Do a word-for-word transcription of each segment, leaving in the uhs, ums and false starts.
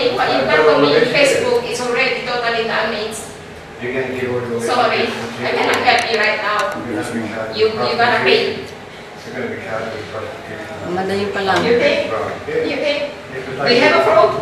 If you can go in Facebook, it's already totally damaged. Sorry, I cannot help you right now. You, you gotta pay. Madayo pa lang. You pay? You pay? We have a proof.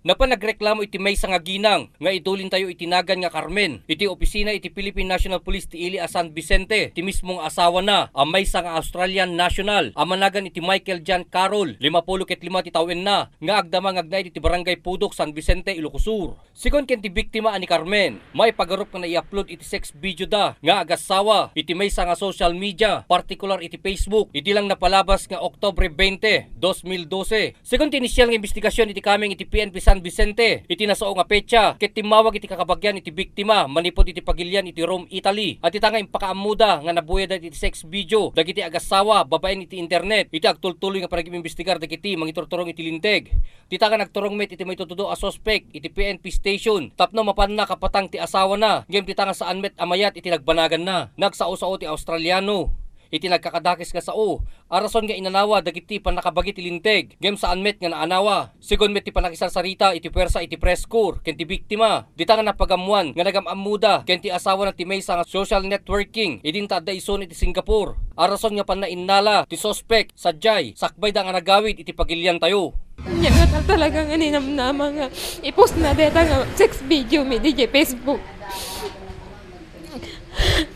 Napan nagreklamo iti maysa nga ginang nga idulintayo iti nagan nga Carmen iti opisina iti Philippine National Police ti ili a San Vicente ti mismo nga asawana a maysa nga Australian national a managan iti Michael John Carroll, limapulo ket lima ti tawenna, nga agdama nga agnaed iti Barangay Pudok, San Vicente, Ilocos Sur. Sigun ken ti biktima a ni Carmen, maipagarup nga nai-upload iti sex video da nga agassawa iti maysa nga social media, partikular iti Facebook, idi lang napalabas nga Oktubre twenty, dos mil dose. Sigun ti inisial nga imbestigasyon iti kameng iti P N P San Vicente iti nasao nga petsa, ket timmawag iti kakabagian iti biktima manipud iti pagilian iti Rome, Italy, a dita nga impakaammoda nga nabuyadan iti sex video dagiti agassawa babaen iti internet iti agtultuloy nga panagimbestigar dagiti mangiturturong iti linteg. Dita nga nagturong met iti maitutudo a suspek iti P N P station tapno mapanna kapatang ti asawana, ngem dita nga saan met a mayat iti nagbanaganna. Nagsao-sao ti Australiano iti nagkakadakes nga sao a rason nga inanawa dagiti pannakabagi ti linteg, ngem saan met nga naanawa. Sigun met ti pannakasarsarita iti puersa iti press corps ken ti biktima, dita nga napagammoan nga nagam-ammoda ken ti asawana ti maysa nga social networking idinta adda isuna iti Singapore, a rason nga pannainnala ti suspek sadiay sakbayda nga nagawid iti pagiliantayo. Ania nga tal-, talaga nga ninamnama nga i-post na deta nga sex video mi diay Facebook.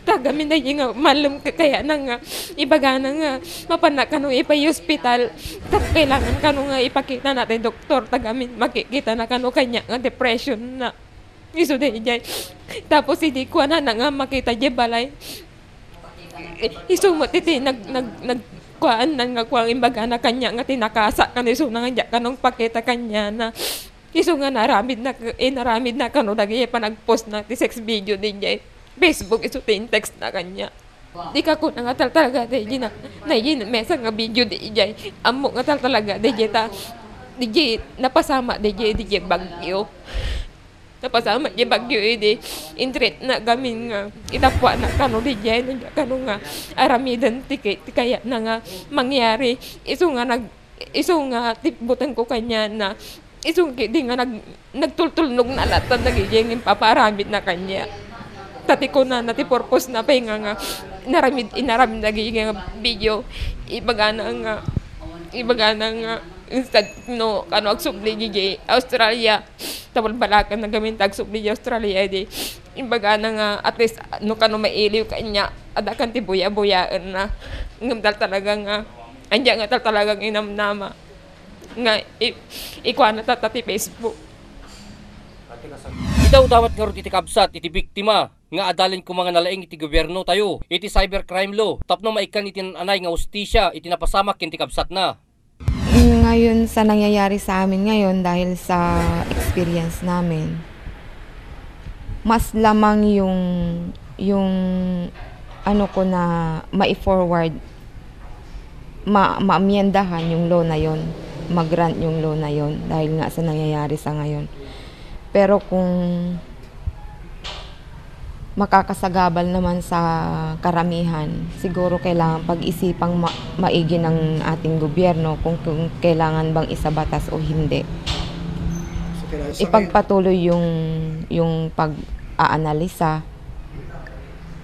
Tagamin na nga malem ka-, kayatna nga ibagana nga mapanna kano ipay-hospital. Ta kailangan kano nga ipakitana ti doktor. Tagamin makikitana kano kaniana nga depression na. Isu diay. Tapos idi kuanana nga makita diay balay. Isu met iti nag-, nag-, nagkuan na nga kuan imbagana kaniana nga tinakasa kano isuna nga diak kano ipakita kaniana. Isu nga naaramidna, inaramidna kano dagiti panagpostna ti sex video diay Facebook, isu ti in-textna kaniana. Dika kuna nga tal-, talaga diay na, na, maysa nga video diay. Ammok nga tal-, talaga diay ta, diay napasamak diay, diay bagyo. Napasamak diay bagyo idi in-threatna gamin nga itappuana kano diay, no, kano nga aramiden ti kay-, ti kayatna nga mangyari. Isu nga nag-, isu nga ti butengko kaniana, isu nga idi nga nag-, nagtultulnog na latta dagiti nga impapaaramidna kaniana. Ta ti kunana ti purposena pay nga, nga inaramid, inaramid dagiti nga video, ibagana nga, ibagana nga instead no kano agsubli diay Australia, ta balbaliwna gamin ta agsubli diay Australia, idi imbagana nga at least no kano mailiw kaniana, adda kan ti buya-buyaenna. Ngem tal-, talaga nga, ania nga tal-, talaga nga inamnama nga i-, ikuana tatta ti Facebook. Idawdawat ngarud iti kabsat iti biktima nga adalen koma nga nalaing iti gobiernotayo iti cybercrime law tapno maikkan iti nan-anay nga hustisia iti napasamak ken ti kabsatna. Ngayon, sa nangyayari sa amin ngayon dahil sa experience namin, mas lamang yung, yung ano ko na mai-forward, ma-, maamyendahan yung law na yon, ma-grant yung law na yon dahil nga sa nangyayari sa ngayon. Pero kung makakasagabal naman sa karamihan, siguro kailangan pag-isipang ma-, maigi ng ating gobyerno kung, kung kailangan bang isabatas o hindi. So, kailangan sa Ipagpatuloy yung, yung pag-aanalisa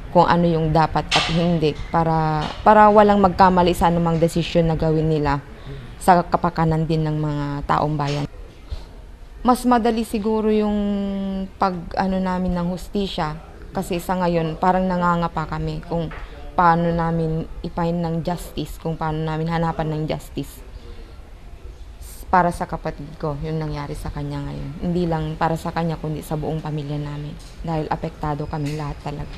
kung ano yung dapat at hindi para, para walang magkamali sa anumang desisyon na gawin nila sa kapakanan din ng mga taong bayan. Mas madali siguro yung pag-ano namin ng hustisya, kasi sa ngayon parang nangangapa kami kung paano namin i-find ng justice, kung paano namin hanapan ng justice para sa kapatid ko, yung nangyari sa kanya ngayon. Hindi lang para sa kanya, kundi sa buong pamilya namin. Dahil apektado kami lahat talaga.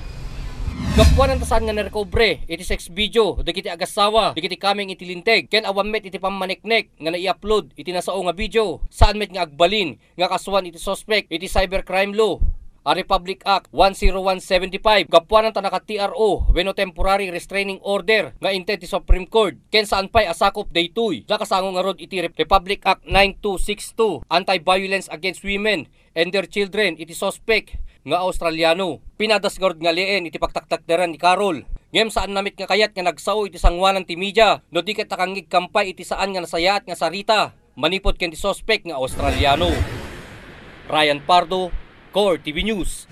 Gapuanan ta saan nga narekobre iti sex video dagiti agassawa dagiti kameng iti linteg ken awan met iti pammaneknek nga nai-upload iti nasao nga video. Saan met nga agbalin nga kasuan iti suspek iti cybercrime law a Republic Act one zero one seventy-five gapuanan ta naka-T R O wenno temporary restraining order nga inted ti Supreme Court ken saan pay a sakup daytoy. Nakasango ngarud iti Re-, Republic Act nine two six two, Anti-Violence Against Women and their children iti suspek nga Australiano. Pinadas ngarud nga alien iti pagtaktakderan ni Carol Ngem saanna met nga kayat nga nagsao iti sangoanan ti media no di ket nakangngegkampay iti saan nga nasayaat nga sarita manipud ken ti suspek nga Australiano. Ryan Pardo, Core T V News.